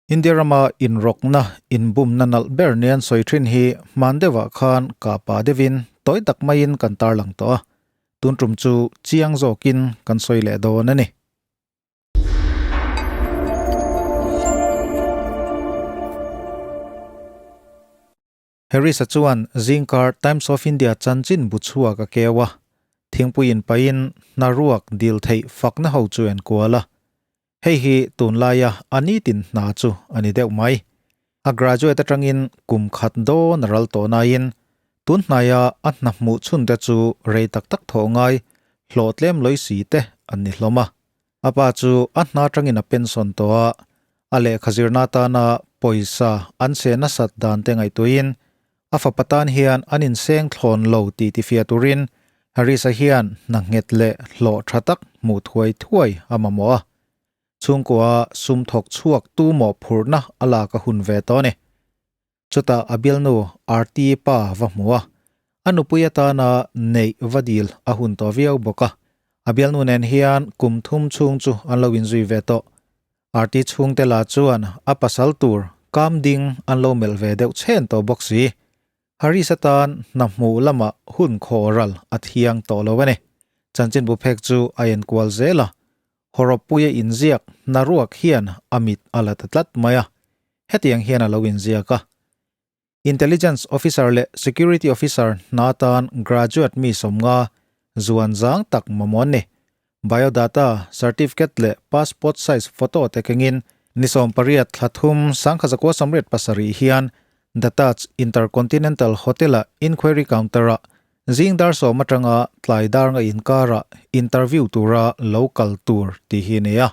India rama inrawkna, inbumna nalh ber nia an sawi thin hi hman deuhah khan kahpa deuhin tawi tak maiin kan tarlang tawh a, tun tum chu chiang zawkin kan sawi leh dawn a ni. Harris-a chuan zingkar Times of India chanchin bu chhuak a keu a, thingpui inpahin hnaruak dil theih fakna ho chu en kual a. Hei hi tunlaia a nitin hna chu a ni deuh mai. A graduate atangin kum khat dawn a ral tawh nain tun hnaia a hna hmuh chhunte chu rei tak tak thawh ngai hlawh tlem lawi si te an ni hlawm a. A pa chu a hna atangin a pension tawh a, a lehkha zirna atana pawisa an se nasat dan te ngaihtuahin a fapa tan hian an inseng thlawn lo tih tifiah turin Harris-a hian hna nghet leh hlawh tha tak hmuh thuai thuai a mamawh a. Chhungkua sum thawk chhuak tu mawhphurhna a lak a hun ve tawh a ni. Chutah a bialnu Arti pa va hmu a, a nupui atana neih va dil a hun tawh viau bawk a. A bialnu nen hian kum thum chhung chu an lo inzui ve tawh. Arti chhungte lah chuan a pasal tur kam ding an lo melh ve deuh chhen tawh bawk si. Haris atan hna hmuh lamah hun khaw ral a thiang tawh lo a ni. Chanchinbu phek chu a enkual zel a, Hawrawppuia inziak hnaruak hian a mit a la ta tlat mai a, hetiang hian a lo inziak a. Intelligence Officer leh Security Officer hna atan graduate mi sawmnga zuan zang tak mamawh an ni. Biodata, certificate leh passport size photo te kengin ni 18 thla thum 1987 hian The Taj Intercontinental Hotel-a inquiry counter-ah Zing dar sawm atanga tlai dar nga inkarah interview tura lo kal tur tih hi a nei a.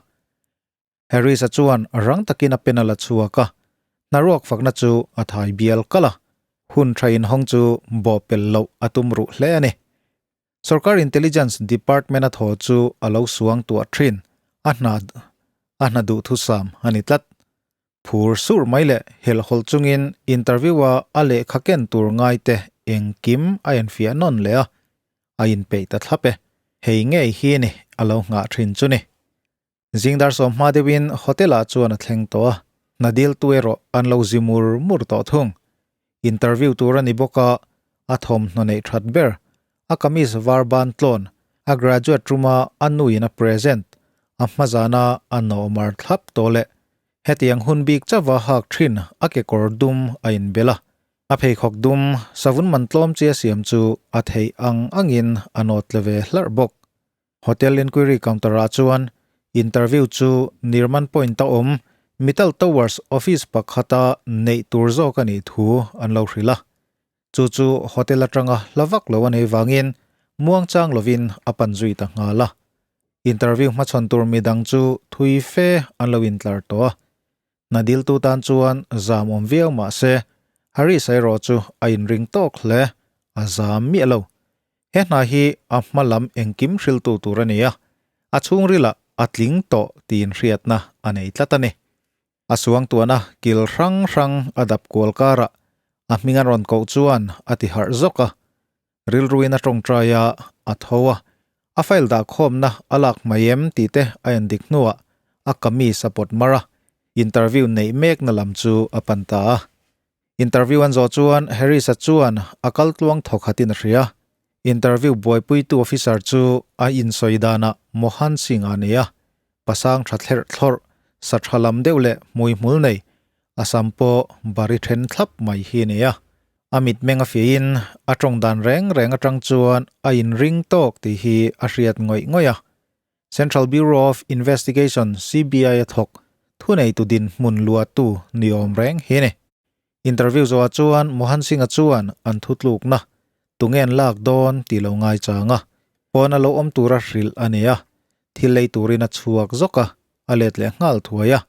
Harris-a chuan rang takin a pen a la chhuak a, hnaruak fakna chu a thai bial kalh a, hun tha inhawng chu bawhpelh loh a tum ruh hle a ni. Sorkar Intelligence Department-a thaw chu a lo suang tuah thin, a hna a hna duhthusam a ni tlat. Phur sur mai leh helhhawlh chungin interview-a a lehkha ken tur ngaite engkim a enfiah nawn leh a, a inpeih ta thlap e. Hei ngei hi ni a lo nghah thin chu ni. Zingdar sawm hma deuhin hotel-ah chuan a thleng tawh a, hna diltu erawh an lo zi mur mur tawh thung. Interview tur a ni bawk a, a thawmhnaw neih that ber, a kamis var ban tlawn, a graduate room-a a nuin a present, a hma zana a nawmar thlap tawh leh hetiang hun bik chauha hak thin a kekawr dum a inbel a. A pheikhawk dum savun man tlawm chi a siam chu a theih ang angin a nawt tle ve hlarh bawk. Hotel Inquiry counter-ah chuan interview chu Nirman Point-a awm Mittal Towers office pakhata neih tur zawk a nih thu an lo hrilh a. Chu chu hotel atanga hla vak lo a nei vangin muangchang lovin a pan zui ta nghal a. Interview hmachhawn tur midang chu thui fe an lo intlar tawh a. Hna diltu tan chuan zam awm viau mah se, Harris erawh chu a inring tawk hle, a zam miah lo. He hna hi a hma lam engkim hriltu tur a ni a, a chhungrilah a tling tawh tiin hriatna a nei tlat a ni. A suangtuahna kil hrang hrang a dap kual karah a hming an rawn koh chuan a ti harh zawk a, rilruin a tawngtai a, a tho a, a file dah khawmna a lak mai em tih te a en dik hnuah a kamis a pawt mar a, interview neih mekna lam chu a pan ta a. Interview an zawh chuan Harris-a chuan a kal tluang thawk hatin a hria. Interview buaipuitu officer chu a insawi danah Mohan Singh a ni a, pasang tha thlerh thlawrh, sa tha lam deuh leh hmuihmul nei, a sam pawh bari then thlap mai hi a ni a. A mitmeng a fiahin a tawng dan reng reng atang chuan a inring tawk tih hi a hriat ngawih ngawih a. Central Bureau of Investigation, CBI, a thawk thuneitu dinhmun luahtu ni awm reng hi a ni. Interview zawhah chuan Mohan Singh-a chuan an thutlukna tunge an lak dawn tih lo ngaichang a, pawn a lo awm tura hrilh a ni a, thil lei turin a chhuak zawk a, a let leh nghal thuai a.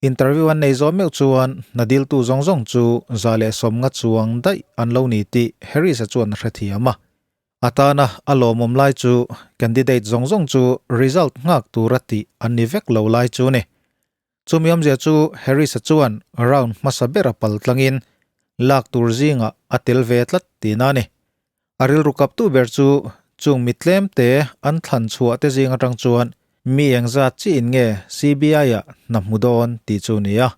Interview an nei zawh meuh chuan hna diltu zawng zawng chu 150 chuang daih an lo ni tih Harris-a chuan a hrethiam a. A tana a lawmawm lai chu candidate zawng zawng chu result nghak tura tih an ni vek lo lai chu ni. Chumi awmzia chu Harris-a chuan round hmasa bera pal tlangin lak tur zingah a tel ve tlat tihna a ni. A rilru kaptu ber chu chung mi tlemte an thlan chhuah te zing atang chuan mi engzat chiin nge CBI-ah hna hmu dawn tih chu ni a.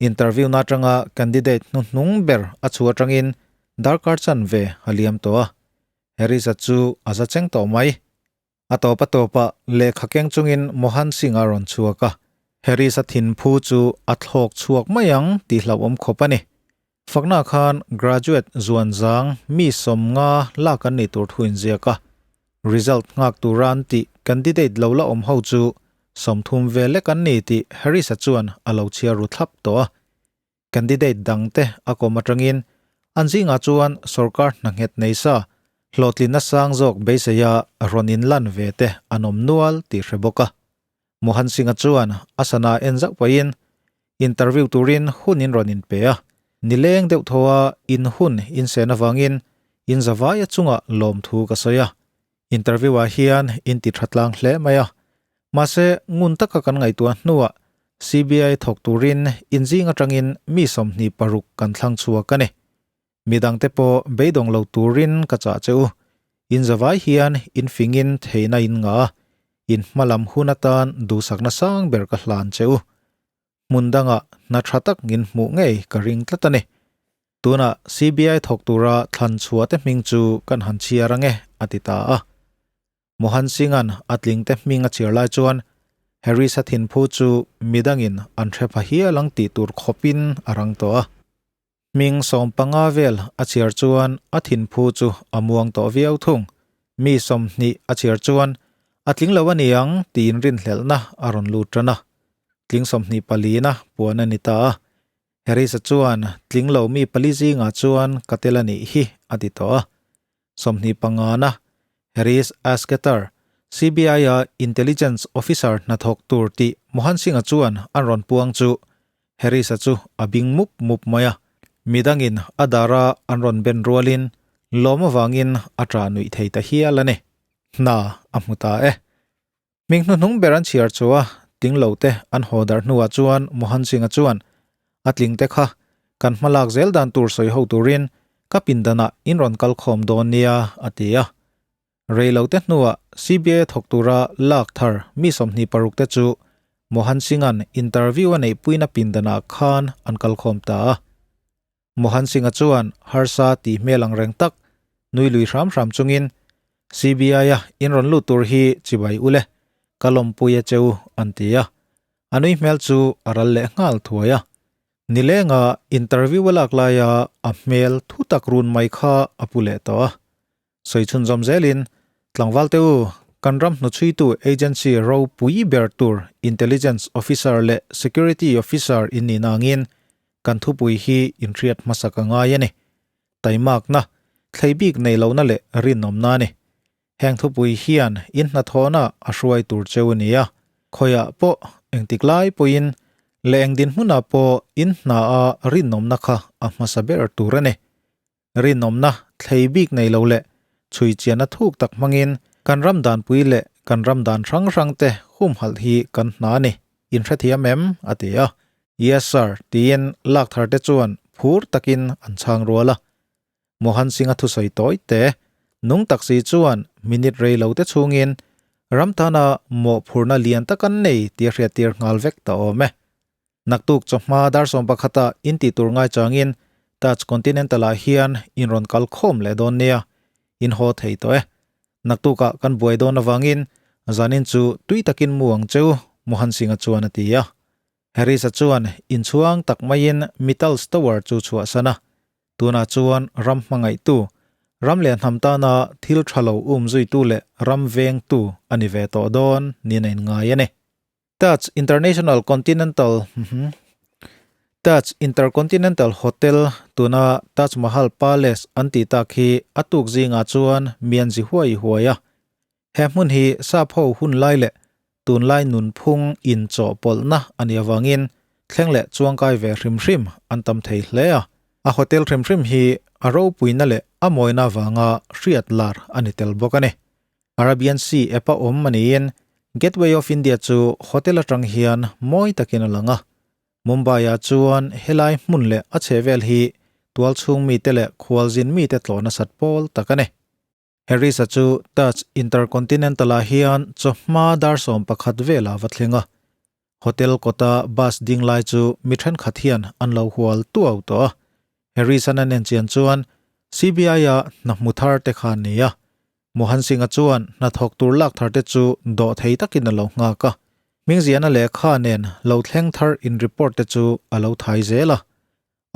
Interview na atanga candidate hnuhnung ber a chhuah atangin darkar chanve a liam tawh a. Harris-a chu a za cheng tawh mai. A tawp a tawpah lehkha keng chungin Mohan Singh-a rawn chhuak a, Harris-a thinphu chu a thlawk chhuak mai ang tih hlauhawm khawp a ni. Fakna khan graduate zuan zang mi 50 lak an nih tur thu inziak a, result nghak tura an tih candidate lo la awm ho chu 30 vel lek an ni tih Harris-a chuan a lo chhiar ru thlap tawh a. Candidate dangte a kawm atangin an zingah chuan sorkar hna nghet nei sa, hlawhtlinna sang zawk beiseia rawn inlan ve te an awm nual tih hre bawk a. Mohan Singh-a chuan a sana en zauh pahin interview turin hun in rawn inpe a, nileng deuh thaw a in hun insen avangin in zavaia chungah lawmthu ka sawi a. Interview ah hian in ti tha tlang hle mai a, mahse ngun taka kan ngaihtuah hnuah CBI thawk turin inzing atangin mi 26 kan thlang chhuak a ni. Midangte pawh beidawng lo turin ka chah che u. In zavai hian in fingin theihna in ngah a, in hmalam hun atan duhsakna sang ber ka hlan che u. Hmun dangah hna tha tak in hmuh ngei ka ring tlat a ni. Tunah CBI thawk tura thlan chhuah te hming chu kan han chhiar ange, a ti ta a. Mohan Singh-a'n a tling te hming a chhiar lai chuan Harris-a thinphu chu midangin an hre pha hial ang tih tur khawpin a rang tawh a. Hming 15 vel a chhiar chuan a thinphu chu a muang tawh viau thung. Mi 20 a chhiar chuan a tling lo a ni ang tiin rinhlelhna a rawn lut tan a. Tling 24 na puan a ni ta a. Harris-a chuan tling lo mi pali zingah chuan ka tel a nih hi a ti tawh a. 25 na Harris Asketer, CBI-a Intelligence Officer hnathawk tur tih Mohan Singh-a chuan an rawn puang chu Harris-a chu a bing mup mup mai a. Midangin a dara an rawn ben rualin lawm avangin a ṭah nuih thei ta hial a ni. Hna a hmu ta e. Hming hnuhnung ber an chhiar chu a tling lo te an haw darh hnuah chuan Mohan Singh-a chuan a tling te kha kan hma lak zel dan tur sawi ho turin ka pindanah in rawn kal khawm dawn nia a ti a. Rei lo te hnuah CBI thawk tura lak thar mi 26 te chu Mohan Singh-a'n interview a neihpuina pindanah khan an kal khawm ta a. Mohan Singh-a chuan harsa tih hmel ang reng tak nui lui hram hram chungin CBI-a in rawn lut tur hi chibai ule, ka lawmpui a cheu an ti a. A nui hmel chu a ral leh nghal thuai a. Nilenga interview a lak laia a hmel thu tak run mai kha a pu leh tawh a. Sawi chhunzawm zelin, Tlangval te u, kan ram hnuchhuitu agency ropui ber tur Intelligence Officer leh Security Officer in nih nangin kan thupui hi inhriat hmasa ka ngai a ni. Taimakna, thlei bik nei lohna leh rinawmna a ni. Heng thupui hian in hnathawhna a hruai tur cheu a ni a, khawiah pawh, engtik lai pawhin leh eng dinhmunah pawh in hna a rinawmna kha a hmasa ber tur a ni. Rinawmna thlei bik nei lo leh chhui chianna thuk tak hmangin kan ram danpui leh kan ram dan hrang hrang te humhalh hi kan hna a ni. In hrethiam em? a ti a. Yes sir, tiin lak thar te chuan phur takin an chhang rual a. Mohan Singh-a thusawi tawi te, nung tak si chuan minute rei lo te chhungin ram tana mawhphurhna lian tak an nei tih a hriattir nghal vek ta awm e. Naktuk chawhma dar 11 ah in tih tur ngai changin Taj Continental ah hian in rawn kal khawm leh dawn nia, in haw thei tawh e. Naktuk ah kan buai dawn avangin zanin chu tui takin mu ang cheu, Mohan Singh-a chuan a ti a. Harris-a chuan inchhuang tak maiin Mittal's Tower chu chhuahsan a. Tunah chuan ram hmangaihtu, ram leh hnam tana thil tha lo um zuitu leh ram vengtu a ni ve tawh dawn niin a inngai a ni. Taj International Continental Taj Intercontinental Hotel tuna Taj Mahal Palace an tih tak hi a tuk zingah chuan mian zi huai huai a. He hmun hi sap ho hun lai leh tunlai nunphung inchawhpawlhna a nih avangin thleng leh chuangkai ve hrim hrim an tam thei hle a. A hotel hrim hrim hi a ropuina leh a mawina avanga hriat lar a ni tel bawk a ni. Arabian Sea app a awm a niin Gateway of India chu hotel atang hian mawi takin a lang a. Mumbai-ah chuan helai hmun leh a chhehvel hi tualchhung mite leh khualzin mite tlawh nasat pawl tak a ni. Harris-a chu Taj Intercontinental-ah hian chawhma dar 11 velah va thleng a. Hotel kawta bus ding lai chu mi thenkhat hian an lo hual tuau tawh a. Harris-an a nen chian chuan CBI-a hna hmu thar te kha an ni a. Mohan Singh-a chuan hnathawk tur lak thar te chu dawh thei takin a lo nghak a. Hmingziahna lehkha nen lo thleng thar in report te chu a lo thai zel a.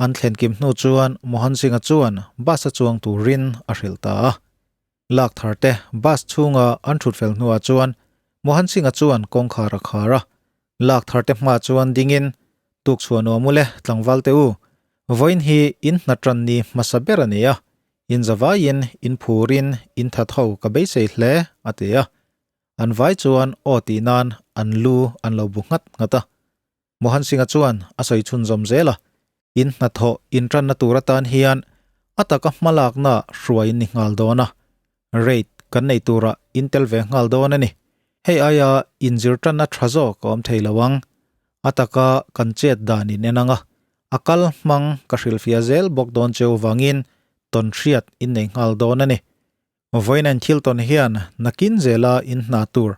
An thlen kim hnu chuan Mohan Singh-a chuan bus a chuang turin a hrilh ta a. Lak thar te bus chhunga an thut fel hnuah chuan Mohan Singh-a chuan kawngkhar a khar a. Lak thar te hma chuan dingin, Tukchhuah nuam ule tlangval te u, vawiin hi in hna tan ni hmasa ber a ni a, in zavaiin in phurin in that ho ka beisei hle, a ti a. An vai chuan aw tih nan an lu an lo bu nghat nghat a. Mohan Singh-a chuan a sawi chhunzawm zel a, In hnathawh intanna tur atan hian a taka hmalakna hruai in ni nghal dawn a, rate kan nei turah in tel ve nghal dawn a ni. Hei aia inzir tanna tha zawk a awm thei lo ang. A taka kan chet dan in en ang a, a kal hmang ka hrilhfiah zel bawk dawn cheu vangin tawn hriat in nei nghal dawn a ni. Vawiin an thil tawn hian nakin zela in hna tur,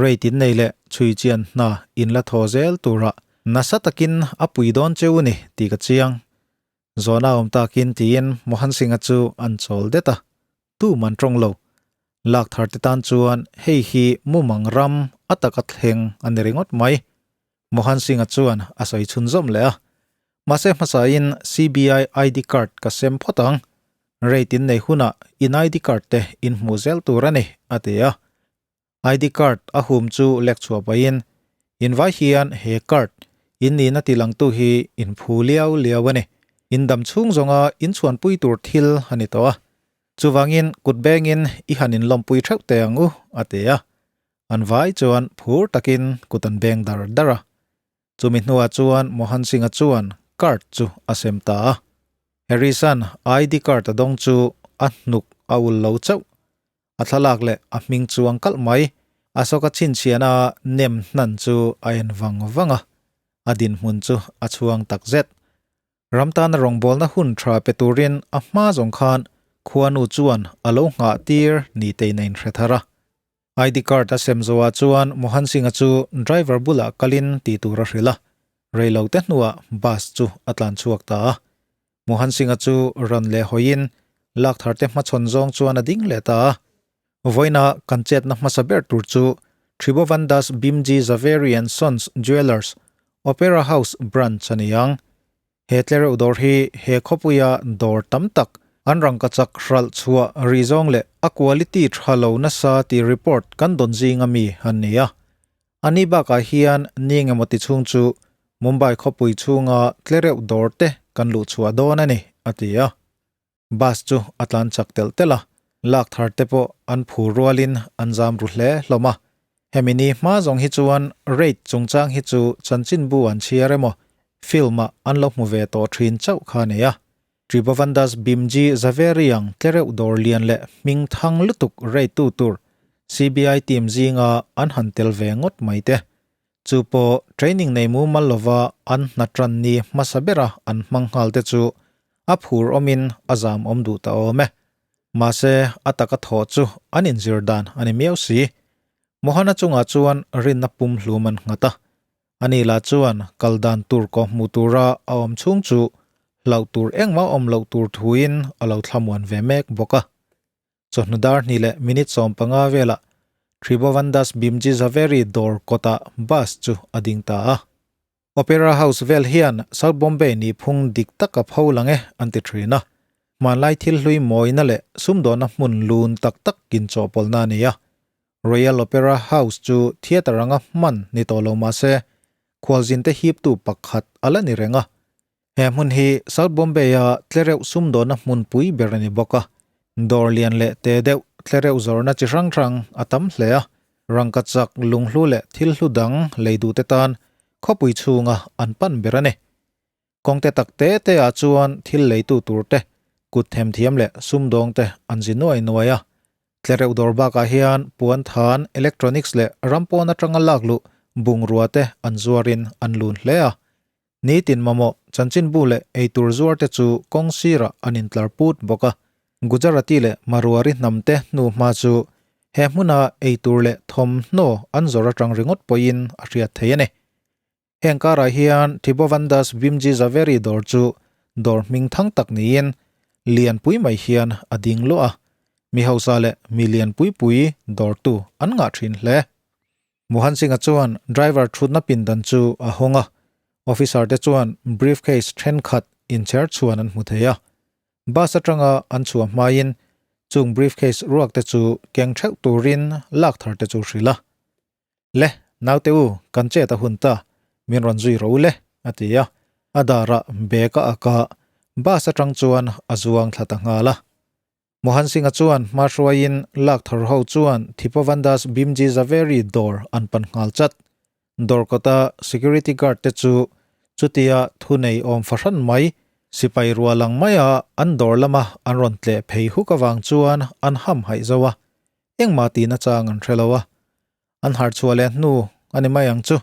rate in nei leh chhui chian hna in la thaw zel turah nasa takin a pui dawn cheu ni tih ka chiang. Zawhna awm takin tiin Mohan Singh-a chu an chawl det a, tum an tawng lo. Lak thar te tan chuan hei hi mumang ram a taka thleng a ni ringawt mai. Mohan Singh-a chuan a sawi chhunzawm leh a, Mahse hmasain CBI ID card ka sem phawt ang. Rate in nei hunah in ID card te in hmuh zel tur a ni, a ti a. ID card a hum chu lek chhuah pahin, In vai hian he card in nihna tilangtu hi in phu liau liau a ni. In dam chhung zawnga in chhuanpui tur thil a ni tawh a. Chuvangin kut bengin i han inlawmpui theuh teh ang u, a ti a. An vai chuan phur takin kut an beng dar dar a. Chumi hnuah chuan Mohan Singh-a chuan card chu a sem ta a. Harris-a'n ID card a dawng chu a hnuk a ul lo chauh. A thlalak leh a hming chuang kalh mai. Ashoka chhinchhiahna nem hnan chu a en vang vang a, a dinhmun chu a chhuang takzet. Ram tana rawngbawlna hun tha pe turin a hma zawng khan khuanu chuan a lo nghah tir ni tein a inhre thar a. ID card a sem zawhah chuan Mohan Singh-a chu driver bulah kalin tih tur a hrilh a, reilo te hnuah bus chu a tlan chhuak ta a. Mohan Singh-a chu rawn leh hawiin lak thar te hmachhawn zawng chuan a ding leh ta a. Vawiina kan chetna hmasa ber tur chu Tribhuvandas Bhimji Zaveri and Sons Jewellers, Opera House branch a ni ang. He tlereuh dawr hi he khawpuia dawr tam tak an rangkachak hralh chhuah ri zawng leh a quality tha lo nasa tih report kan dawn zinga mi an ni a. A ni bakah hian ni engemaw ti chhung chu Mumbai khawpui chhunga tlereuh dawr te kan luh chhuah dawn a ni, a ti a. Bus chu a tlan chak telh telh a, lak thar te pawh an phur rualin an zam ru hle hlawm a. Hemi ni hma zawng hi chuan rate chungchang hi chu chanchinbu an chhiar emaw film ah an lo hmu ve tawh thin chauh kha a nei a. Tribhuvandas Bhimji Zaveri ang tlereuh dawr lian leh hming thang lutuk rate tu tur CBI team zinga an han tel ve ngawt mai te. Chu pawh training nei mumal lova an hna tan ni hmasa bera an hmang nghal te chu a phur awmin a zam awm duh ta awm e. Mahse a taka thawh chu an inzir dan a ni miau si. Mohana chungah chuan rinna pum hlum an nghat a. Ani lah chuan kal dan tur kaw hmu tura a awm chhung chu hlauh tur engmah awm loh tur thuin a lo thlamuan ve mek bawk a. Chawhnu dar hnih leh minute 15 velah Tribhuvandas Bhimji Zaveri dawr kawtah bus chu a ding ta a. Opera House vel hian South Bombay nihphung dik tak a pho lang e an ti thin a. Hmanlai thil hlui mawina leh sumdawhna hmun lun tak tak inchawhpawlhna a ni a. Royal Opera House chu theatre anga hman ni tawh lo mah se khualzinte hiptu pakhat a la ni reng a. He hmun hi South Bombay-a tlereuh sumdawhna hmunpui ber a ni bawk a, dawr lian leh te deuh tlereuh zawrhna chi hrang hrang a tam hle a, rangkachak, lunghlu leh thil hlu dang lei duhte tan khawpui chhunga an pan ber a ni. Kawngte tak te te ah chuan thil leitu turte, kut themthiam leh sumdawngte an zi nuai nuai a. Tlereuh dawr bakah hian puan than, electronics leh ram pawn atanga lak luh bungrua te an zuarin an lun hle a. Nitin mamawh, chanchinbu leh eitur zuar te chu kawng sirah an intlar put bawk a. Gujarati leh Maruari hnamte hnu hma chu he hmuna eitur leh thawmhnaw an zawr atang ringawt pawhin a hriat thei a ni. Heng karah hian Thibovandas Bhimji Zaveri dawr chu dawr hming thang tak niin lian pui mai hian a ding luah a, mi hausa leh mi lian pui pui dawrtu an ngah thin hle. Mohan Singh-a chuan driver thutna pindan chu a hawng a, officer te chuan briefcase thenkhat inchher chhuan an hmu thei a. Bus atanga an chhuah hmain chung briefcase ruak te chu keng theuh turin lak thar te chu hrilh a. Le, naute u, kan chet a hun ta, min rawn zui ro le, a ti a. A darah bag a ak a, bus atang chuan a zuang thla ta nghal a. Mohan Singh-a chuan hma hruaiin lak thar ho chuan Thipovandas Bhimji Zaveri dawr an pan nghal chat. Dawr kawta security guard te chu chutia thunei awm fahran mai, sipai rual ang maia an dawr lama an rawn tleh phei huk avang chuan an ham haih zo a. Engmah tihna chang an hre lo a, an harh chhuah leh hnu a ni mai ang chu.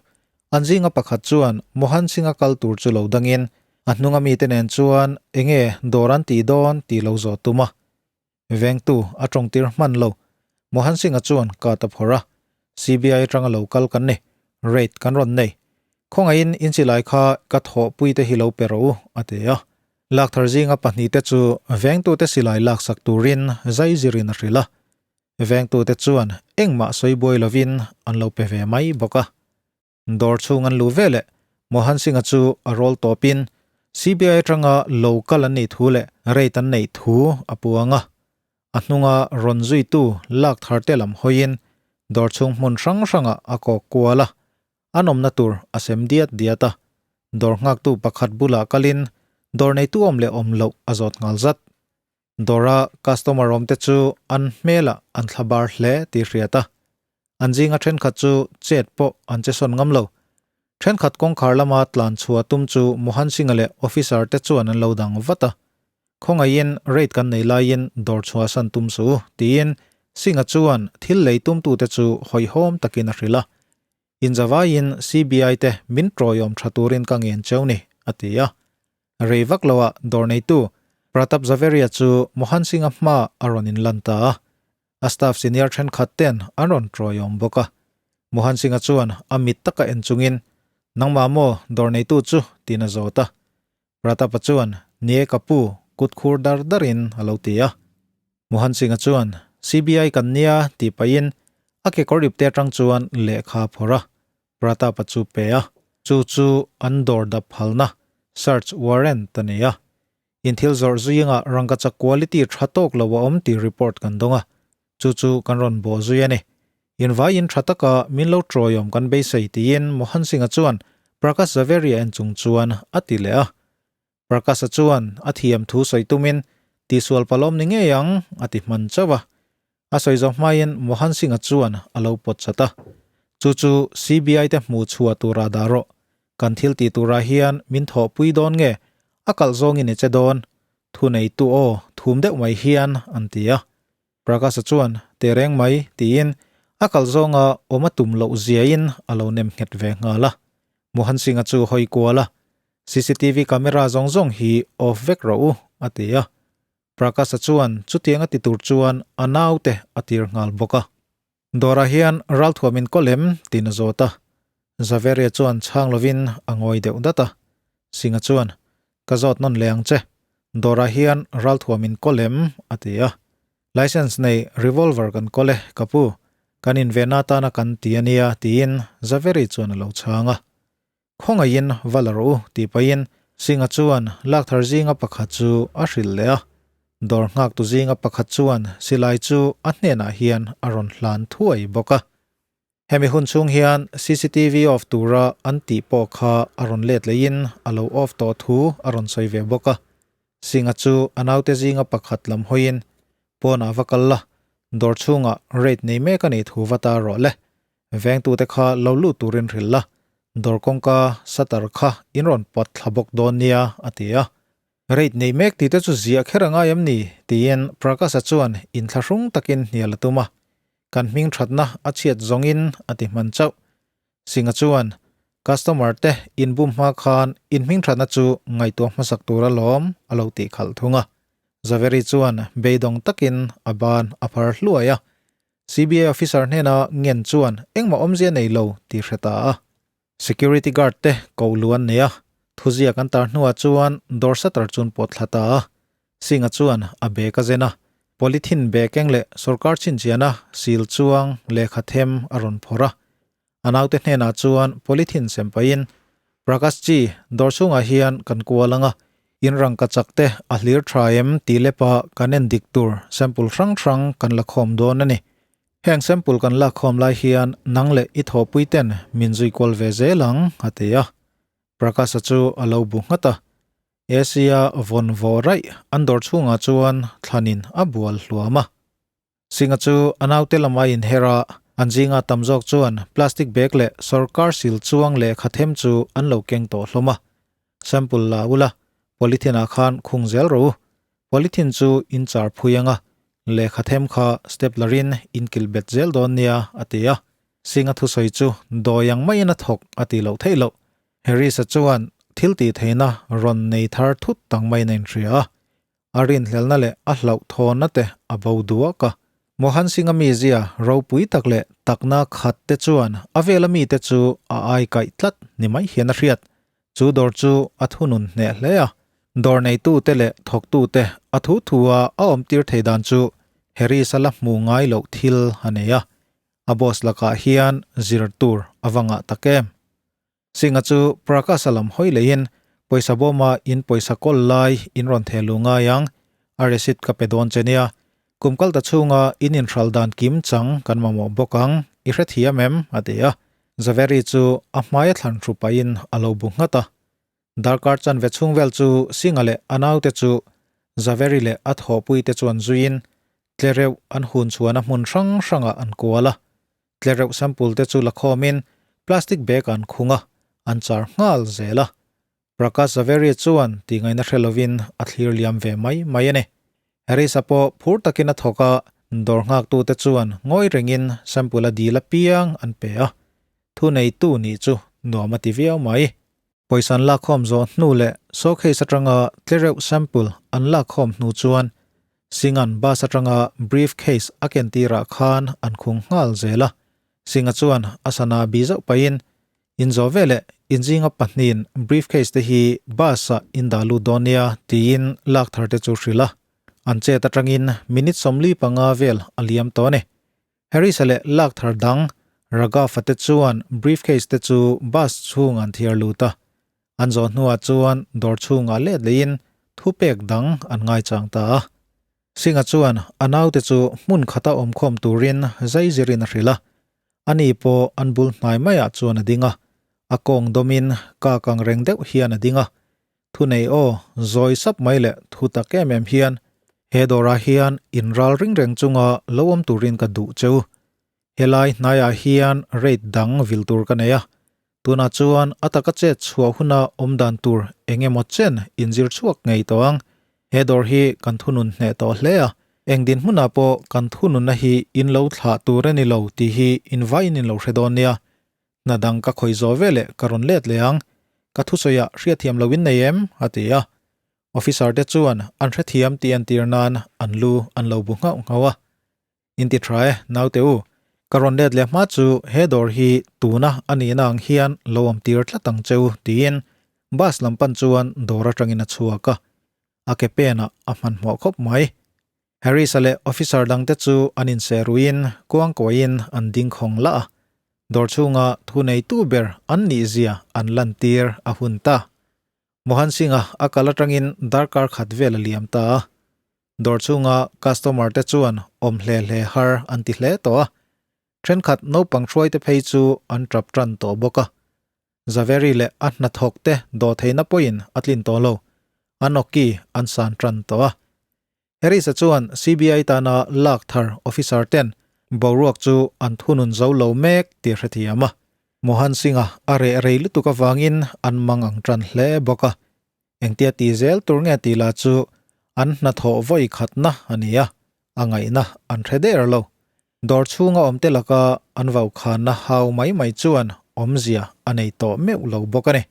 An zinga pakhat chuan Mohan Singh-a kal tur chu lo dangin a hnunga mite nen chuan enge dawr an tih dawn tih lo zawh tum a. Vengtu a tawngtir hman lo. Mohan Singh-a chuan ka ta phawrh a, CBI atanga lo kal kan ni, raid kan rawn nei. Khawngaihin inchilai kha ka thawhpuite hi lo pe rawh u, a ti a. Lakthar zinga pahnihte chu vengtute silai laksak turin zai zirin a hrilh a. Vengtute chuan engmah sawi buai lovin an lo pe ve mai bawk a. Dawr chhung an luh veleh Mohan Singh-a chu a rawl tawpin CBI atanga lo kal an nih thu leh rate an neih thu a puang a. A hnunga rawn zuitu laktharte lam hawiin dawr chhung hmun hrang hrangah a kawk kual a. An awmna tur a sem diat diat a, dawr nghaktu pakhat bulah kalin dawr neitu awm leh awm loh a zawt nghal zat. Dawra customer awmte chu an hmelah an thla bar hle tih hriat a, an zinga thenkhat chu chet pawh an che sawn ngam lo. Thenkhat kawngkhar lama tlan chhuah tum chu Mohan Singh-a leh officer te chuan an lo dang vat a. Khawngaihin rate kan nei laiin dawr chhuahsan tum suh u, tiin Singh-a chuan thil lei tumtute chu hawihhawm takin a hrilh a. Inzavaiin CBI te min tawiawm tha turin ka ngen cheu ni, a ti a. Rei vak loah dawr neitu Pratap Zaveria chu Mohan Singh-a hma a rawn inlan ta a. A staff senior thenkhat ten an rawn tawiawm bawk a. Mohan Singh-a chuan a mit taka en chungin, Nangmah maw dawr neitu chu? tiin a zawt a. Pratap-a chuan, Nie ka pu, kut khur dar darin a lo ti a. Mohan Singh-a chuan, CBI kan nia tih pahin a kekawr ipte atang chuan lehkha a phawrh a, Pratap-a chu pe a. Chu chu an dawr dap phalna, search warrant, a ni a. Inthil zawrh zuiinga rangkachak quality tha tawk lo a awm tih report kan dawng a, chu chu kan rawn bawh zui a ni. Invaiin tha taka min lo tawiawm kan beisei tiin Mohan Singh-a chuan Prakash Zaveri-a en chung chuan a ti leh a. Prakash-a chuan a thiam thu sawi tumin tihsual palawm ni ngei ang a ti hman chauh a. A sawi zawh hmain Mohan Singh-a chuan a lo pawt chat a. Chu chu CBI te hmuh chhuah tura dah rawh. Kan thil tih turah hian min thawhpui dawn nge a kalh zawngin i che dawn? Thuneitu aw thum deuh mai hian an ti a. Prakash-a chuan teh reng mai tiin a kal zawnga awm a tum loh ziain a lo nem nghet ve nghal a. Mohan Singh-a chu hawi kual a, CCTV camera zawng zawng hi off vek rawh u, a ti a. Prakash-a chuan chutiang a ti tur chuan a naute a tir nghal bawk a. Dawrah hian ralthuam in kawl em? tiin a zawt a. Zaveria chuan chhang lovin a ngawi deuh dat a. Singh-a chuan, Ka zawt nawn leh ang che. Dawrah hian ralthuam in kawl em? a ti a. License nei revolver kan kawl e, ka pu. Kan invenna atana kan ti a nia, tiin Zaveri chuan a lo chhang a. Khawngaihin va la rawh u, tih pahin Singh-a chuan lakthar zinga pakhat chu a hrilh leh a. Dawr nghaktu zinga pakhat chuan silai chu a hnenah hian a rawn hlan thuai bawk a. Hemi hun chhung hian cctv off tura an tih pawh kha a rawn let leiin a lo off tawh thu a rawn sawi ve bawk a. Singh-a chu a naute zinga pakhat lam hawiin pawnah va kal la, dawr chhungah rate nei mek a nih thu va tar rawh le. Vengtute kha lo lut turin hrilh la, dawr kawngka shutter kha in rawn pawt thla bawk dawn nia, a ti a. Rate nei mek tih te chu ziah kher a ngai em ni? tiin Prakash-a chuan inthlahrung takin hnial a tum a. Kan hming thatna a chhiat zawngin a ti hman chauh. Singh-a chuan, Customer te inbum hma khan in hming thatna chu ngaihtuah hmasak tur alawm, a lo tih khalh thung a. Zaveri chuan beidawng takin a ban a phar hluai a. CBI officer hnena ngen chuan engmah awmzia nei lo tih hre ta a. Security guard te ko lu an nei a, thuziak an tar hnuah chuan dawr shutter chu an pawt thla ta a. Singh-a chuan a bag a zen a, polythene bag eng leh sorkar chhinchhiahna sil chuang lehkha them a rawn phawrh a. A naute hnenah chuan polythene sem pahin, Prakash ji, dawr chhungah hian kan kual ang a, in rangka chak te a hlir tha em tih lepa kan en dik tur sample hrang hrang kan la khawm dawn a ni. Heng sample kan lak khawm lai hian nang leh i thawhpui ten min zui kual ve zel ang, a ti a. Prakash-a chu a lo bu nghat a. Asia vawn vaw raih an dawr chhungah chuan thlanin a bual hluam a. Singh-a chu a naute lama inher a, an zinga tam zawk chuan plastic bag leh sawrkar sil chuang lehkha them chu an lo keng tawh hlawm a. Sample la ula, polythene-ah khan khung zel rawh u. Polythene chu in char phui ang a, lehkha them kha stapler in in kilh bet zel dawn nia, a ti a. Singh-a thusawi chu dawi ang maiin a thawk a tih loh theih loh. Harris-a chuan thil tih theihna rawn nei thar thut tang maiin a inhria a. A rinhlelna leh a hlauhthawnna te a bo duak a. Mohan Singh-a mizia ropui tak leh takna khat te chuan a vela mite chu a ai kaih tlat ni mai hian a hriat. Chu dawr chu a thunun hneh hle a. Dawr neitute leh thawktute a thu thua a awmtir thei dan chu Harris-a la hmu ngai loh thil a nei a. A boss lakah hian zir tur a va ngah tak em? Singh-a chu Prakash-a lam hawi leiin, Pawisa bawma in pawisa kawl lai in rawn theh luh ngai ang, a receipt ka pe dawn che nia. Kum kal ta chhunga in inhral dan kim chang kan mamawh bawk ang, i hrethiam em? a ti a. Zaveri chu a hmaia thlan hru pahin a lo bu nghat a. Darkar chanve chhung vel chu Singh-a leh a naute chu Zaveri leh a thawhpuite chuan zuiin tlereuh an hun chhuahna hmun hrang hrangah an kual a. Tlereuh sample te chu la khawmin plastic bag an khung a, an char nghal zel a. Prakash Zaveri chuan tih ngaihna hre lovin a thlir liam ve mai mai a ni. Harris-a pawh phur takin a thawk a, dawr nghaktute chuan ngawi rengin sample a dil apiang an pe a. Thuneitu nih chu nuam a ti viau mai. Pawisa an lakkhawm zawh hnu leh showcase atanga tlereuh sample an lakkhawm hnu chuan Singh-a'n bus atanga briefcase a ken tirah khan an khung nghal zel a. Singh-a chuan a sana bi zauh pahin, In zawh veleh inzinga pahnihin briefcase te hi bus-ah in dah lut dawn nia tiin lak thar te chu hrilh a. An chet atangin minute 45 vel a liam tawh a ni. Harris-a leh lak thar dang Raghav-a te chuan briefcase te chu bus chhung an thiar lut a. An zawh hnuah chuan dawr chhungah let leiin thupek dang an ngaichang ta a. Singh-a chuan a naute chu hmun khata awmkhawm turin zai zirin a hrilh a. Ani pawh an bul hnai maiah chuan a ding a. A kawng dawmin kak ang reng deuh hian a ding a. Thunei aw, zawi sap mai leh thu tak em em hian he dawrah hian in ral ring reng chunga lo awm turin ka duh che u. Helai hnaiah hian rate dang vil tur ka nei a, tunah chuan a taka chet chhuah huna awm dan tur eng emaw chen inzir chhuak ngei tawh ang. He dawr hi kan thunun hneh tawh hle a, eng dinhmunah pawh kan thununna hi in lo thlah tur a ni lo tih hi invaiin in lo hre dawn nia. Hna dang ka khawih zawh veleh ka rawn let leh ang. Ka thusawiah hriatthiam loin nei em? a ti a. Officer te chuan an hrethiam tih entir nan an lu an lo bu nghauh nghauh a. Inti tha e, naute u. Ka rawn let leh hma chu he dawr hi tuna a nihna ang hian lo awm tir tlat ang che u tiin bus lam pan chuan dawr atangin a chhuak a. A ke penah a hmanhmawh khawp mai. Harris-a leh officer dangte chu an inseh ruiin kuangkuahin an ding khawng lah a, dawr chhunga thuneitu ber an nihzia an lantir a hun ta. Mohan Singh-a a kal atangin darkar khat vel a liam ta a, dawr chhunga customer te chuan awm hle hle har an ti hle tawh a, thenkhat naupang hruaite phei chu an tap tan tawh bawk a. Zaveri leh a hnathawk te dawhtheihna pawhin a tlin tawh lo, an awki an san tan tawh a. Harris-a chuan CBI tana lak thar officer ten boruak chu an thunun zo lo mek tih a hrethiam a. Mohan Singh-a a reh rei lutuk avangin an mang ang tan hle bawk a. Engtia ti zel tur nge tih lah chu an hnathawh vawi khatna a ni a, a ngaihna an hre der lo. Dawr chhunga awmte laka an vaukhanna hau mai mai chuan awmzia a nei tawh meuh lo bawk a ni.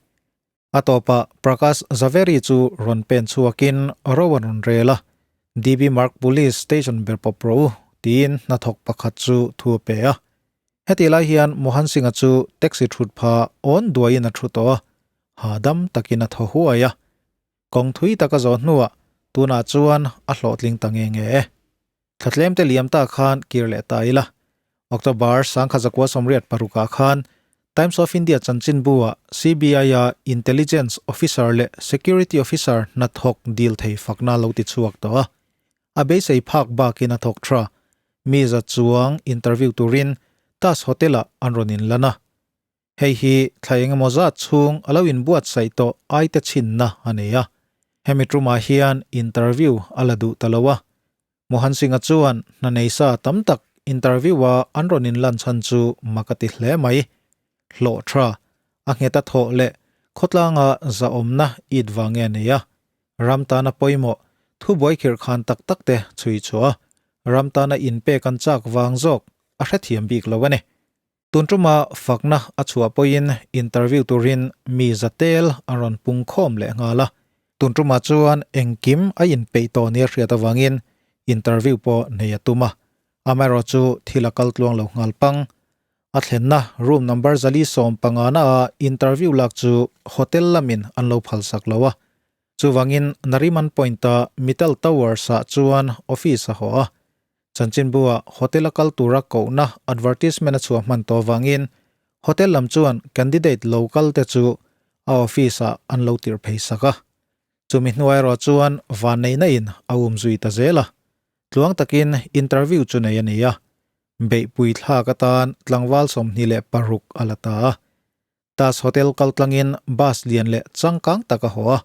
A tawpah Prakash Zaveri chu rawn pen chhuakin ro an rawn rel a, DB Marg Police Station ber pawp rawh u, tiin hnathawk pakhat chu thu a pe a. Hetih lai hian Mohan Singh-a chu taxi thut pha awn duaiin a thu tawh a, hahdam takin a thaw huai a. Kawng thui tak a zawh hnuah tunah chuan a hlawhtling ta nge nge e. Thla tlemte liam ta khan kir leh ta ila. October 1986 ah khan Times of India chanchinbu ah CBI a Intelligence Officer leh Security Officer hnathawk dil thei fakna lo ti chhuak tawh a. A beisei phak bakin a thawk tha. Mi za chuang interview turin Taj Hotel ah an rawn inlan a. Hei hi thla engemaw zat chhung a lo inbuatsaih tawh aite chhinna a nei a. Hemi tumah hian interview a la duh ta lo a. Mohan Singh-a chuan hna nei sa tam tak interview-a an rawn inlan chhan chu mak a ti hle mai. Hlawh tha, a nghet a thawh leh khawtlanga zahawmna it vang nge a nei a. Ram tana pawimawh, thubuai khirh khan tak tak te chhui chhuah a, ram tana inpek an chak vang zawk a hrethiam bik lo a ni. Tun tuma fakna a chhuah pawhin interview turin mi zatel a rawn pung khawm leh nghal a. Tun tumah chuan engkim a inpeih tawh nia hriat avangin interview pawh nei a tum a. Amaherawh chu thil a kal tluang lo nghal pang. A thlenna room number 415 ah interview lak chu hotel lamin an lo phalsak lo a. Chuvangin Nariman Point-a Mittal Towers-ah chuan office a haw a. Chanchinbu-ah hotel a kal tura kohna advertisement a chhuah hman tawh avangin hotel lam chuan candidate lo kal te chu a office-ah an lo tirh phei sak a. Chumi hnuai erawh chuan vanneihna in a um zui ta zel a. Tluang takin interview chu nei a ni a. Beihpui thlak atan tlangval 26 a la ta a. Taj Hotel kal tlangin bus lian leh changkang tak a haw a,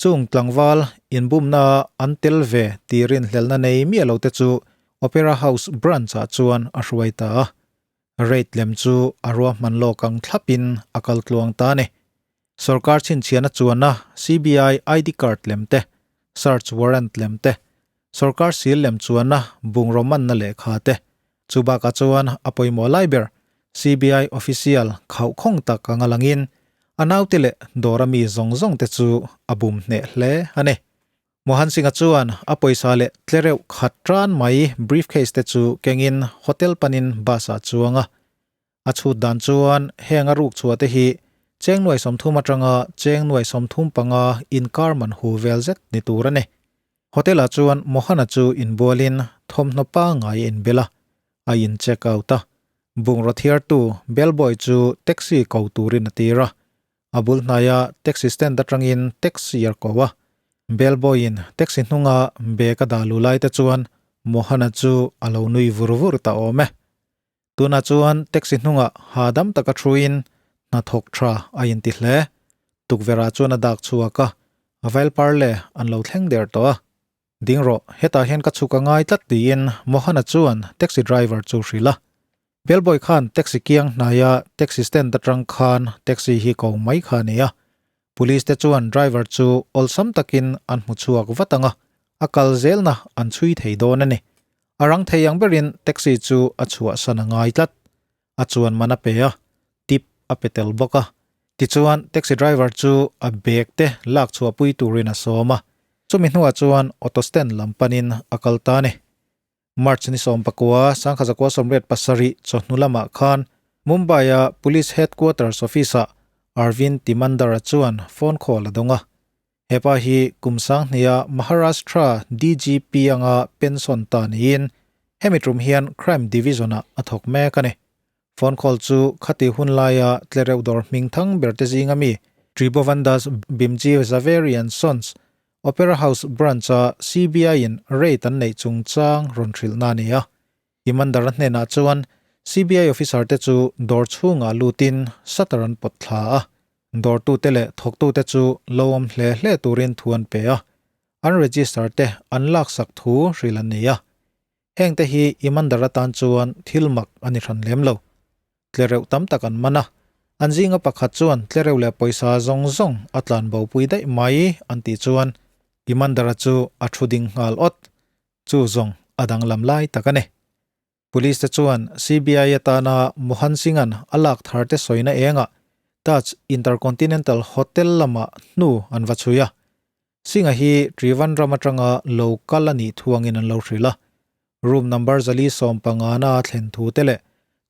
chung tlangval inbumna an tel ve tih rinhlelhna nei miah lo te chu Opera House branch-ah chuan a hruai ta a. Rate lem chu a ruahman lawk ang thlapin a kal tluang ta a ni. Sorkar chhinchhiahna chuana CBI ID card lem te, search warrant lem te, sorkar sil lem chuana bungraw manna lehkha te, Chu bakah chuan a pawimawh lai ber CBI official khauh khawng tak anga langin a naute leh dawra mi zawng zawng te chu a bum hneh hle a ni. Mohan Singh-a chuan a pawisa leh tlereuh khat tan mai briefcase te chu kengin hotel panin bus ah chuang a. A chhut dan chuan heng a ruk chhuah te hi cheng nuai 30 atanga cheng nuai 35 inkar man hu vel zet ni tur a ni. Hotel ah chuan Mohana chu inbualin thawmhnaw pangngai a inbel a, a in check out a. Bungraw thiartu bellboy chu taxi ko turin a tir a. A bul hnaia taxi stand atangin taxi a ko a. Bellboy in taxi hnunga bag a dah lu lai te chuan Mohana chu a lo nui vur vur ta awm e. Tunah chuan taxi hnungah hahdam taka thuin hnathawk tha a inti hle. Tukverhah chuan a dak chhuak a, a vail par le an lo thleng der tawh a. Ding rawh, hetah hian ka chhuk a ngai tlat tiin Mohana chuan taxi driver chu hrilh a. Bellboy khan taxi kiang hnaia taxi stand atang khan taxi hi ko mai kha a ni a. Police te chuan driver chu awlsam takin an hmu chhuak vat ang a, a kal zelna an chhui thei dawn a ni. A rang thei ang berin taxi chu a chhuahsan a ngai tlat. A chuan man a pe a, tip a pe tel bawk a. Tichuan taxi driver chu a bag te lak chhuahpui turin a sawm a. Chumi hnuah chuan auto stand lam panin a kal ta a ni. March ni 19, 1987 chawhnu lamah khan Mumbai-a Police Headquarters Office-ah Arvind Timandar-a chuan phone call a dawng a. He pa hi kum sanghnia Maharashtra DGP anga pension ta niin hemi tum hian Crime Division-ah a thawk mek a ni. Phone call chu khati hun laia tlereuh dawr hming thang ber te zinga mi Tribhuvandas Bhimji Zaveri and Sons Opera House branch-a CBI-in raid an neih chungchang rawn hrilhna a ni a. Imandar-a hnenah chuan CBI officer te chu dawr chhungah lutin shutter an pawt thla a. Dawrtute leh thawktute chu lo awm hle hle turin thu an pe a. An register te an laksak thu hrilh an ni a. Hengte hi Imandar atan chuan thil mak a ni hran lem lo. Tlereuh tam tak an man a, an zinga pakhat chuan tlereuh leh pawisa zawng zawng a tlan bo pui daih mai an tih chuan Imandara chu a thu ding nghal awt. Chu zawng a danglam lai tak a ni. Police te chuan CBI atana Mohan Singh-a'n a lak thar te sawina engah Taj Intercontinental Hotel lamah hnu an va chhui a. Singh-a hi Trivandrum atanga lo kal a nih thuangin an lo hrilh a. Room number 415 na a thlen thu te leh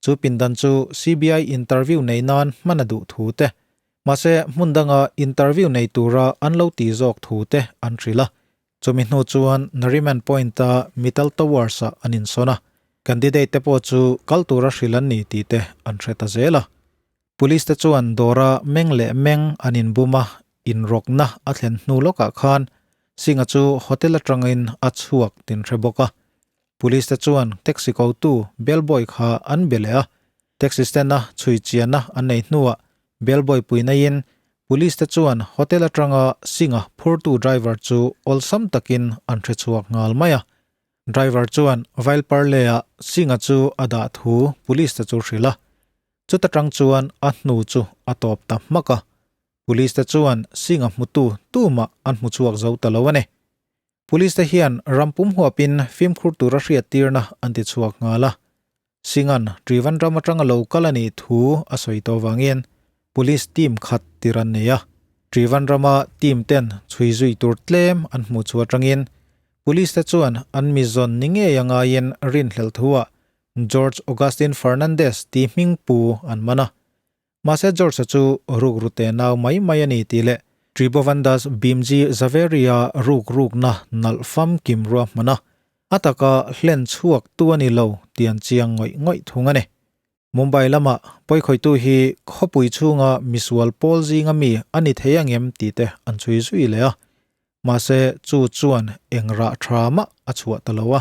Chu pindan chu CBI interview nei nan hman a duh thu te, mahse hmun danga interview nei tura an lo tih zawk thu te an hrilh a. Chumi hnu chuan Nariman Point-a Mittal Towers-ah an insawn a, candidate te pawh chu kal tura hrilh an ni tih te an hre ta zel a. Police te chuan dawra meng leh meng an inbum a, inrawkna a thlen hnu lawkah khan Singh-a chu hotel atangin a chhuak tin hre bawk a. Police te chuan taxi kotu bellboy kha an be leh a, taxi stand-a chhui chianna an nei hnuah bellboy pui naiin police te chuan hotel atanga Singh-a phurtu driver chu awlsam takin an hre chhuak nghal mai a. Driver chuan Vailparle-ah Singh-a chu a dah thu police te chu hrilh a. Chuta tang chuan a hnu chu a tawp ta hmak a, Police te chuan Singh-a hmutu tumah an hmu chhuak zo ta lo a ni. Police te hian ram pum huapin fimkhur tura hriattirna an ti chhuak nghal a, Singh-a'n Trivandrum atanga lo kal a nih thu a sawi tawh vangin Police team khat tir an nei a, Trivandrum-a team ten chhui zui tur tlem an hmuh chu atangin Police te chuan an mi zawn ni ngei a ngaiin rinhlelh thuah George Augustine Fernandez tih hming pu an man a. Mahse George-a chu ruk rute nau mai mai a ni tih leh Tribhovandas Bhimji Zaveri-a ruk rukna nalh famkim ruahman a, a taka hlen chhuak tu a ni lo tih an chiang ngawih ngawih thung a ni. Mumbai lama pawikhawihtu hi khawpui chhunga misual pawl zinga mi a ni thei angem tih te an chhui zui leh a. Mahse chu chuan eng rah tha mah a chhuah ta lo a.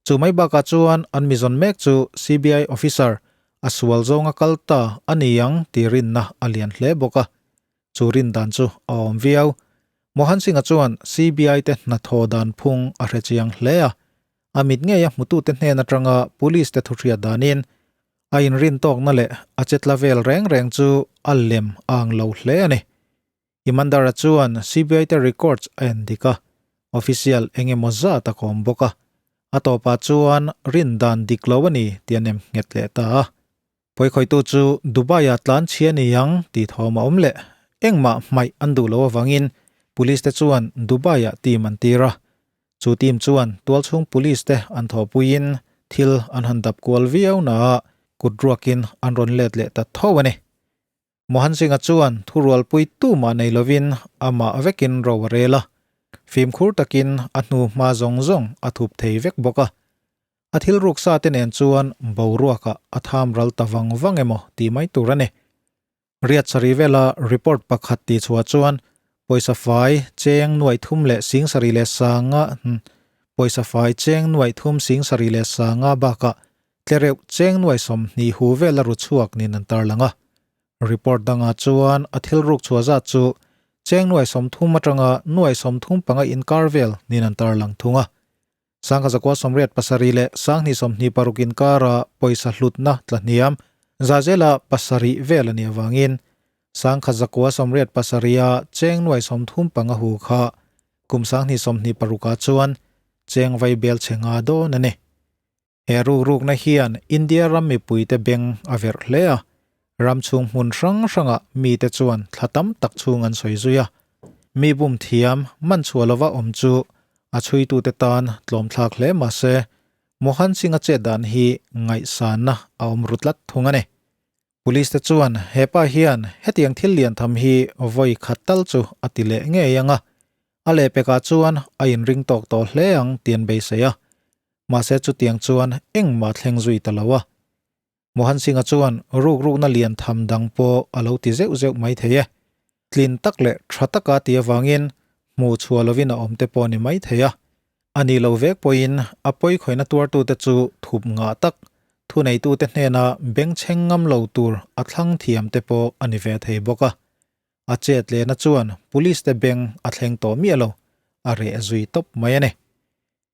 Chu mai bakah chuan an mizawn mek chu CBI officer a sual zawnga kal ta a ni ang tih rinna a lian hle bawk a. Chu rin dan chu a awm viau. Mohan Singh-a chuan CBI te hnathawh dan phung a hre chiang hle a. A mit ngeia hmutute hnen atanga police te thuhriat danin a inrin tawkna leh a chetla vel reng reng chu a lem a ang lo hle a ni. Imandara chuan CBI te records a en dik a, official eng emaw zat a kawm bawk a, a tawpah chuan rin dan dik lo a ni tih a nem nghet leh ta a. Pawikhawihtu chu Dubai-ah tlan chhi a ni ang tih thawm a awm leh. Engmah hmaih an duh loh avangin police te chuan Dubai-ah team an tir a. Chu team chuan tualchhung police te an thawhpuiin thil an han dap kual viau naah kut ruakin an rawn let leh ta tho a ni. Mohan Singh-a chuan thurualpui tumah nei lovin amah vekin ro a rel a, fimkhur takin a hnu hma zawng zawng a thup thei vek bawk a. A thil ruksa te nen chuan boruakah a tham ral ta vang vang emaw tih mai tur a ni. Riat sarih vela report pakhat tih chhuah chuan pawisa fai cheng nuaih thum leh sing sarih leh sanga pawisa fai cheng nuaih thum sing sarih leh sanga bakah Tlereuh cheng nuai 20 hu vel a ru chhuak niin an tarlang a. Report dangah chuan a thil ruk chhuah zat chu cheng nuai 30 atanga nuai 35 inkar vel niin an tarlang thung a. Sangha zakua 87 leh 2026 inkara pawisa hlutna tlahniam zazela pasarih vel a nih avangin Sangha zakua 87 a cheng nuai 35 hu kha kum 2026 ah chuan cheng vai bel chhe nga dawn a ni. He rukrukna hian India ram mipuite beng a verh hle a, ram chhung hmun hrang hrangah mite chuan thla tam tak chhung an sawi zui a. Mi bum thiam man chhuah lova awm chu a chhuitute tan tlawmthlak hle mah se, Mohan Singh-a chet dan hi ngaihsanna a awm ru tlat thung a ni. Police te chuan hepa hian hetiang thil lian tham hi vawi khat tal chu a ti leh ngei ang a, a lehpekah chuan a inring tawk tawh hle ang tih an beisei a. Mahse chutiang chuan engmah thleng zui ta lo a. Mohan Singh-a chuan rukrukna lian tham dang pawh a lo ti zeuh zeuh mai thei e. Tlin tak leh tha taka ti avangin hmuh chhuah lovin a awm te pawh a ni mai thei a. A nih loh vek pawhin a pawikhawihna tuartute chu thup ngah tak, thuneitute hnena bengchheng ngam lo tur a thlang thiam te pawh a ni ve thei bawk a. A chet lehna chuan police te beng a thleng tawh miah lo, a reh zui tawp mai a ni.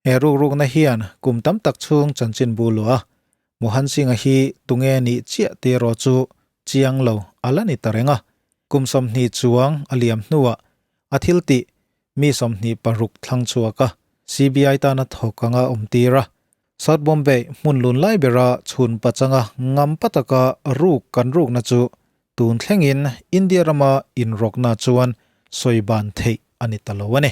He rukrukna hian kum tam tak chhung chanchin bu luah a, Mohan Singh-a hi tunge nih chiah tih erawh chu chiang lo a la ni ta reng a. Kum 20 chuang a liam hnuah a thil tih mi 26 thlang chhuak a, CBI tana thawk anga awm tir a. South Bombay hmun lun lai bera chhun pachanga ngam pataka ruk kan rukna chu tun thlengin India rama inrawkna chuan sawi ban theih a ni ta lo a ni.